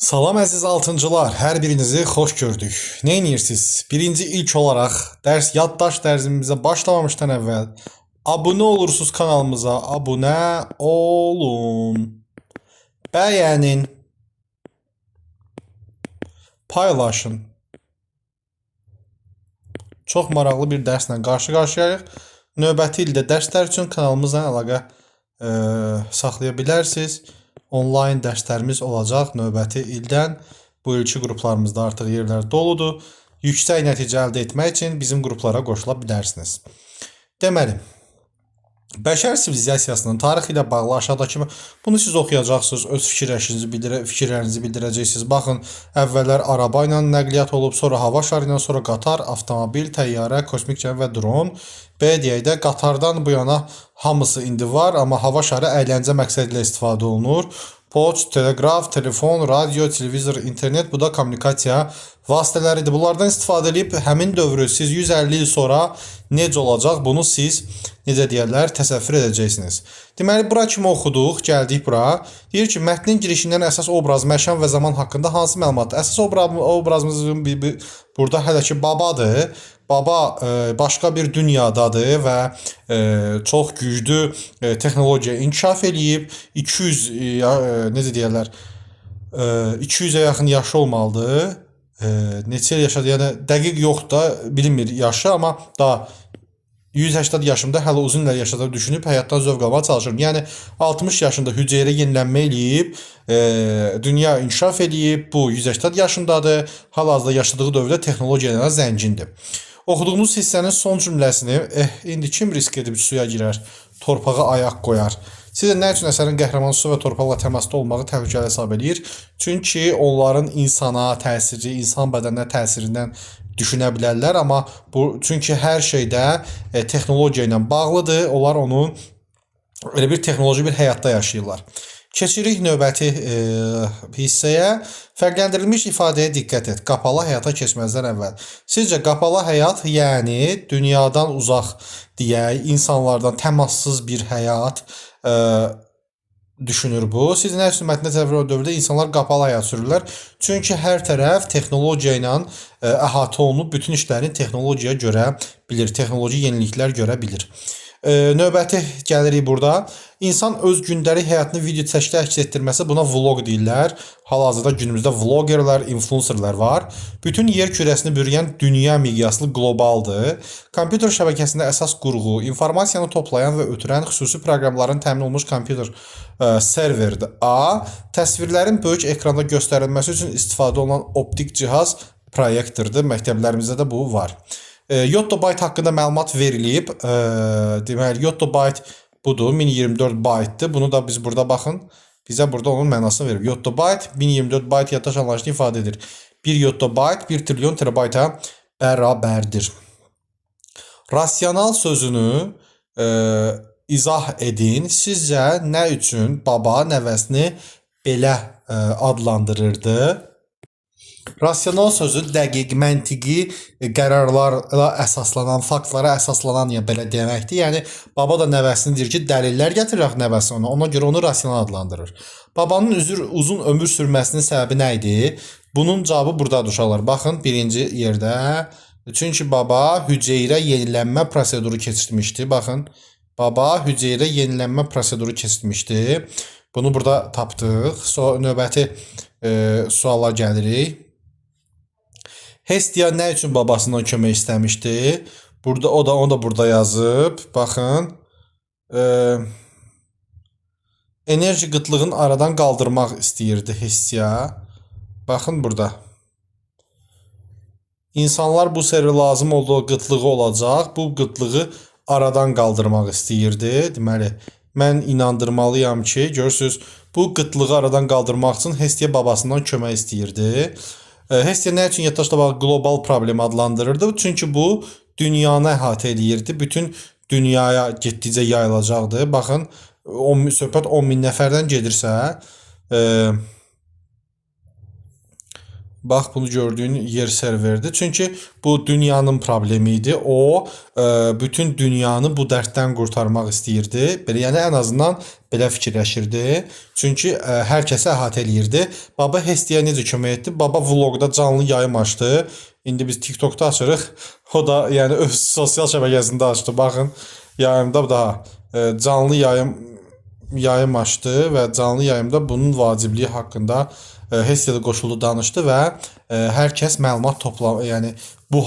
Salam əziz altıncılar, hər birinizi xoş gördük. Nə edirsiniz? Birinci ilk olaraq dərs yaddaş dərsimizə başlamamışdan əvvəl abunə olursunuz kanalımıza, abunə olun. Bəyənin. Paylaşın. Çox maraqlı bir dərslə qarşı-qarşıyayıq. Növbəti ildə dərslər üçün kanalımızla əlaqə saxlaya bilərsiniz. Onlayn dərslərimiz olacaq növbəti ildən. Bu ilki qruplarımızda artıq yerlər doludur. Yüksək nəticə əldə etmək üçün bizim qruplara qoşula bilərsiniz. Deməli, bəşər sivilizasiyasının tarixi ilə bağlı aşağıdakı bunu siz oxuyacaqsınız, öz fikirləşinizi fikirlərinizi bildirəcəksiniz. Baxın, əvvəllər araba ilə nəqliyyat olub, sonra hava şarı ilə, sonra qatar, avtomobil, təyyarə, kosmik gəmi və dron. B deyək də, qatardan bu yana hamısı indi var, amma hava şarı əyləncə məqsədi ilə istifadə olunur. Poçt, teleqraf, telefon, radio, televizor, internet bu da kommunikasiya vasitələridir. Bunlardan istifadə edib həmin dövrü siz 150 il sonra necə olacaq bunu siz necə deyərlər təsəvvür edəcəksiniz. Deməli bura kimi oxuduq, gəldik bura. Deyir ki, mətnin girişindən əsas obraz, məkan və zaman haqqında hansı məlumat? Əsas obrazımızın burada hələ ki babadır. Baba başqa bir dünyadadır və çox güclü texnologiya inkişaf eləyib. 200 necə deyərlər? 200-ə yaxın yaşı olmalıdır. Neçə il yaşadı? Yəni dəqiq yoxdur da, bilinmir yaşı, amma daha 180 yaşımda hələ uzun illər yaşadığını düşünüb həyatdan zövq almağa çalışıram. Yəni 60 yaşında hüceyrə yenilənmə eləyib, dünya inkişaf eləyib, bu 180 yaşındadır. Hal-hazırda yaşadığı dövrdə texnologiya ilə zəngindir. Oxuduğunuz hissənin son cümləsini, indi kim risk edib suya girər, torpağa ayaq qoyar? Sizcə nə üçün əsərin qəhrəmanı su və torpaqla təmasda olmağı təhlükəli hesab eləyir? Çünki onların insana təsiri, insan bədəninə təsirindən düşünə bilərlər, amma bu çünki hər şeydə texnologiya ilə bağlıdır. Onlar onu elə bir texnoloji bir həyatda yaşayırlar. Keçirik növbəti hissəyə. Fərqləndirilmiş ifadəyə diqqət et. Qapalı həyata keçməzdən əvvəl. Sizcə qapalı həyat, yəni dünyadan uzaq deyək, insanlardan təmassız bir həyat düşünür bu. Siz nə üçün mətndə təsəvvür dövrdə insanlar qapalı həyat sürürlər? Çünki hər tərəf texnologiya ilə əhatə olunub, bütün işlərini texnologiya görə bilir, texnoloji yeniliklər görə bilir. Növbəti gəlirik burada. İnsan öz gündəlik həyatını video çəkidə əks etdirməsi buna vlog deyirlər. Hal-hazırda günümüzdə vlogerlər, influencerlər var. Bütün yer kürəsini bürüyən dünya miqyaslı qlobaldır. Kompüter şəbəkəsində əsas qurğu, informasiyanı toplayan və ötürən xüsusi proqramların təmin olunmuş kompüter serverdir. A. Təsvirlərin böyük ekranda göstərilməsi üçün istifadə olunan optik cihaz proyektordur. Məktəblərimizdə də bu var. Yottabyte haqqında məlumat verilib. Deməli, yottabyte budur, 1024 byte-dır. Bunu da biz burada baxın. Bizə burada onun mənasını verib. Yottabyte 1024 byte yaddaş anlayışını ifadə edir. 1 yottabyte 1 trilyon terabayta bərabərdir. Rasional sözünü izah edin. Sizcə nə üçün baba nəvəsini belə adlandırırdı? Rasional sözü dəqiq, məntiqi qərarlara əsaslanan, faktlara əsaslanan yəni belə deməkdir. Yəni baba da nəvəsini deyir ki, dəlillər gətirir axı nəvəsi ona. Ona görə onu rasional adlandırır. Babanın uzun ömür sürməsinin səbəbi nə idi? Bunun cavabı burdadır uşaqlar. Baxın, birinci yerdə. Çünki baba hüceyrə yenilənmə proseduru keçirmişdi. Baxın, baba hüceyrə yenilənmə proseduru keçirmişdi. Bunu burada tapdıq. Sonra növbəti suala gəlirik. Hestia nə üçün babasından kömək istəmişdi? Burada o da onu da burada yazıb. Baxın. Enerji qıtlığını aradan qaldırmaq istəyirdi Hestia. Baxın burada. İnsanlar bu server lazım olduğu qıtlığı olacaq. Bu qıtlığı aradan qaldırmaq istəyirdi. Deməli, mən inandırmalıyam ki, görürsüz, bu qıtlığı aradan qaldırmaq üçün Hestia babasından kömək istəyirdi. Hestia nə üçün yaddaşla bağlı qlobal problem adlandırırdı? Çünki bu dünyanı əhatə eləyirdi. Bütün dünyaya getdikcə yayılacaqdı. Baxın, söhbət 10 min nəfərdən gedirsə, Bax, bunu gördüyün yer serverdir. Çünki bu dünyanın problemi idi. O bütün dünyanı bu dərddən qurtarmaq istəyirdi. Belə, yəni ən azından belə fikirləşirdi. Çünki hər kəsi əhatə eləyirdi. Baba Hestiya necə kömək etdi? Baba vloqda canlı yayım açdı. İndi biz TikTokda açırıq. O da yəni öz sosial şəbəkəsində açdı. Baxın, yayımda daha canlı yayım açdı və canlı yayımda bunun vacibliyi haqqında Hestiya da qoşuldu, danışdı və hər kəs məlumat topla, yəni bu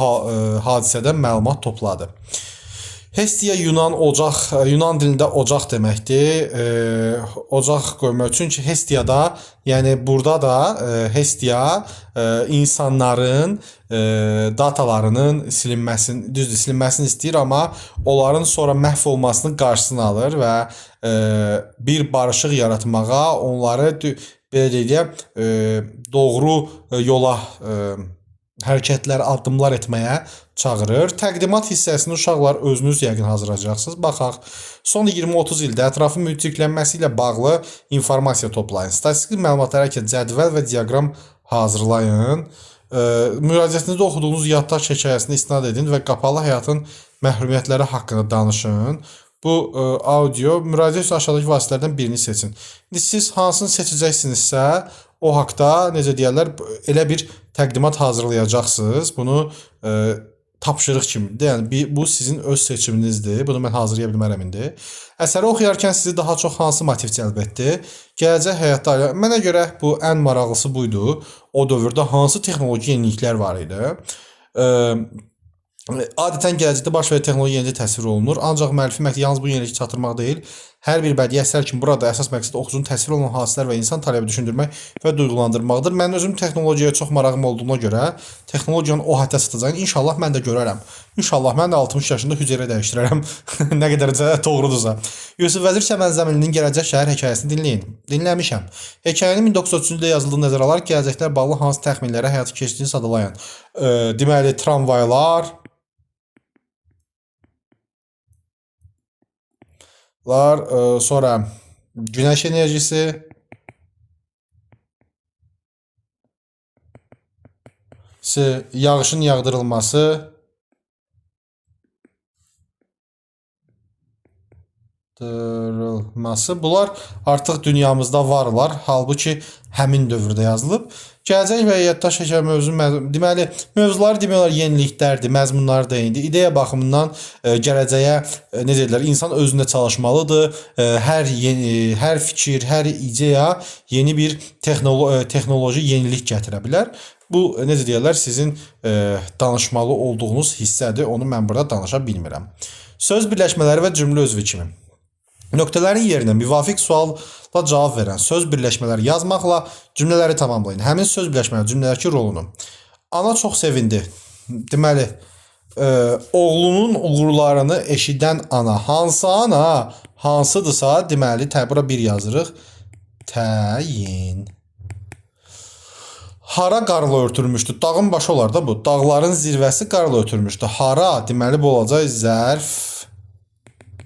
hadisədən məlumat topladı. Hestiya Yunan ocaq, Yunan dilində ocaq deməkdir. Ocaq qoymaq. Çünki Hestiyada, yəni burada da Hestiya insanların datalarının silinməsini, düzdür, silinməsini istəyir, amma onların sonra məhv olmasının qarşısını alır və bir barışıq yaratmağa, onları belə deyək, doğru yola hərəkətlər, addımlar etməyə çağırır. Təqdimat hissəsini uşaqlar özünüz yəqin hazırlayacaqsınız. Baxaq, son 20-30 ildə ətrafın müthiklənməsi ilə bağlı informasiya toplayın. Statistik məlumatlara ki, cədvəl və diaqram hazırlayın. Müraciətinizdə oxuduğunuz yaddaş hekayəsini istinad edin və qapalı həyatın məhrumiyyətləri haqqında danışın. Bu audio müraciət üçün aşağıdakı vasitələrdən birini seçin. İndi siz hansını seçəcəksinizsə, o haqda, necə deyərlər, elə bir təqdimat hazırlayacaqsınız. Bunu tapşırıq kimidir. Yəni bu sizin öz seçiminizdir. Bunu mən hazırlaya bilmərəm indi. Əsəri oxuyarkən sizi daha çox hansı motiv cəlb etdi? Gələcək həyatda mənə görə bu ən maraqlısı buydu. O dövrdə hansı texnoloji yeniliklər var idi? Adətən gələcəkdə baş verən texnoloji yenilik təsvir olunur. Ancaq müəllifin məqsədi yalnız bu yeniliyi çatdırmaq deyil. Hər bir bədii əsər kimi burada əsas məqsəd oxucunun təsvir olunan hadisələr və insan talebi düşündürmək və duyğulandırmaqdır. Mən özüm texnologiyaya çox marağım olduğuna görə texnologiyanın o həddə çatacağını inşallah mən də görərəm. İnşallah mən də 60 yaşında hüceyrə dəyişdirərəm. Nə qədər doğrudursa. Yusuf Vəzir Çəmənzəminlinin Gələcək şəhər hekayəsini dinləyin. Dinləmişəm. Hekayənin 1933-cü ildə yazıldığı nəzərə alaraq gələcəklə bağlı hansı təxminlərə həyata keçdiyini sadalayın. Deməli, tramvaylar, sonra günəş enerjisi, yağışın yağdırılması, Bunlar artıq dünyamızda varlar. Halbuki həmin dövrdə yazılıb. Gələcək və yaddaş hekayə mövzu, deməli, mövzuları demək olar yeniliklərdir, məzmunları da eynidir. İdeya baxımından gələcəyə necə deyirlər, insan özündə çalışmalıdır. Hər fikir, hər ideya yeni bir texnoloji yenilik gətirə bilər. Bu necə deyirlər, sizin danışmalı olduğunuz hissədir. Onu mən burada danışa bilmirəm. Söz birləşmələri və cümlə özvü kimi. Nöqtələrin yerinə müvafiq suala cavab verən söz birləşmələri yazmaqla cümlələri tamamlayın. Həmin söz birləşmələri cümlədəki rolunu. Ana çox sevindi. Deməli, oğlunun uğurlarını eşidən ana. Hansı ana? Hansıdırsa, deməli, bura bir yazırıq. Təyin. Hara qarla örtülmüşdü? Dağın başı olar da bu. Dağların zirvəsi qarla örtülmüşdü. Hara? Deməli, bu olacaq zərf.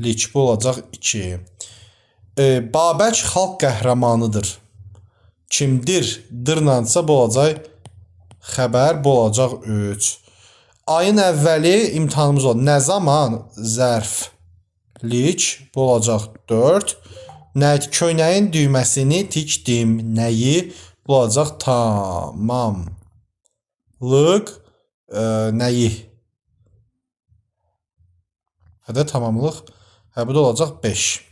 Lik, bu olacaq 2. Babək xalq qəhrəmanıdır. Kimdir? Dırnansa bu olacaq xəbər, bu olacaq 3. Ayın əvvəli imtahanımız oldu. Nə zaman? Zərflik, bu olacaq 4. Köynəyin düyməsini tikdim. Nəyi? Bu olacaq tamamlıq. Nəyi? Hədə tamamlıq. Hə, bu da olacaq 5.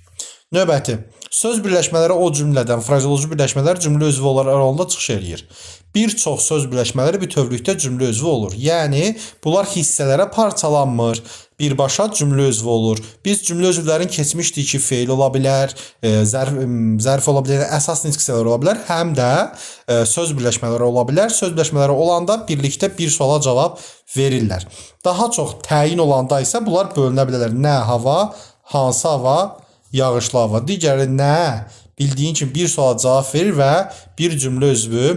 Növbəti. Söz birləşmələri o cümlədən frazeoloji birləşmələr cümlə üzvü olaraq rolunda çıxış eləyir. Bir çox söz birləşmələri bütövlükdə cümlə üzvü olur. Yəni, bunlar hissələrə parçalanmır. Birbaşa cümlə üzvü olur. Biz cümlə üzvlərin keçmişdik ki, feil ola bilər, zərf ola bilər, əsas nitq hissələri ola bilər, həm də söz birləşmələri ola bilər. Söz birləşmələri olanda birlikdə bir suala cavab verirlər. Daha çox təyin olanda isə bunlar bölünə bilərlər. Nə hava, hansı hava, yağışlı hava. Digəri nə, bildiyin kimi bir suala cavab verir və bir cümlə üzvü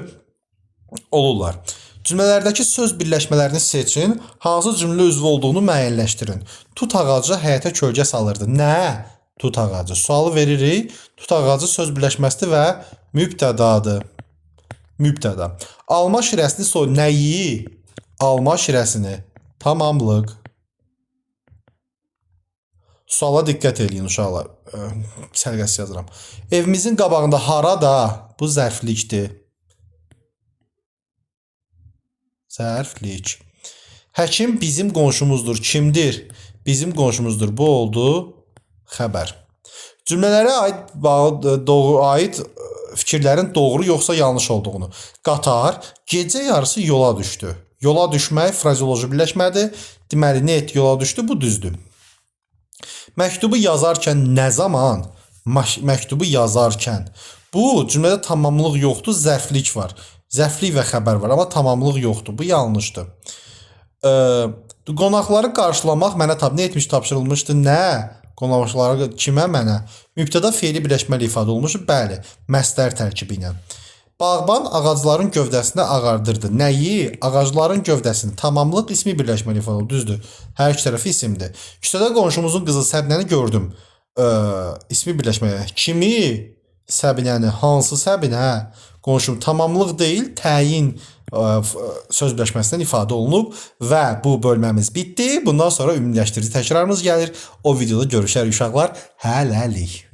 olurlar. Cümlələrdəki söz birləşmələrini seçin, hansı cümlə üzvü olduğunu müəyyənləşdirin. Tut ağacı həyətə kölgə salırdı. Nə? Tut ağacı. Sualı veririk. Tut ağacı söz birləşməsidir və mübtədadır. Mübtəda. Alma şirəsini soy. Nəyi? Alma şirəsini. Tamamlıq. Suala diqqət eləyin uşaqlar. Sərqəs yazıram. Evimizin qabağında harada? Bu zərflikdir. Zərflik. Həkim bizim qonşumuzdur. Kimdir? Bizim qonşumuzdur. Bu oldu xəbər. Cümlələrə aid doğru aid fikirlərin doğru yoxsa yanlış olduğunu. Qatar gecə yarısı yola düşdü. Yola düşmək frazeoloji birləşmədir. Deməli, nə etdi? Yola düşdü. Bu düzdür. Məktubu yazarkən nə zaman? Məktubu yazarkən. Bu cümlədə tamamlıq yoxdur, zərflik var. Zərflik və xəbər var, amma tamamlıq yoxdur. Bu yanlışdır. Qonaqları qarşılamaq mənə nə etmiş tapşırılmışdı? Nə? Qonaqları kimə mənə? Mübtəda feili birləşməli ifadə olunmuş. Bəli, məstər tərkibi ilə. Bağban ağacların gövdəsini ağardırdı. Nəyi? Ağacların gövdəsini. Tamamlıq ismi birləşməli ifadə olunur. Düzdür. Hər iki tərəfi isimdir. Küçədə qonşumuzun qızı Səbinəni gördüm. İsmi birləşməli. Kimi? Səbinəni. Hansı Səbinə? Qonşum tamamlıq deyil, təyin söz birləşməsindən ifadə olunub və bu bölməmiz bitdi. Bundan sonra ümumiləşdirici təkrarımız gəlir. O videoda görüşərik uşaqlar. Hələlik.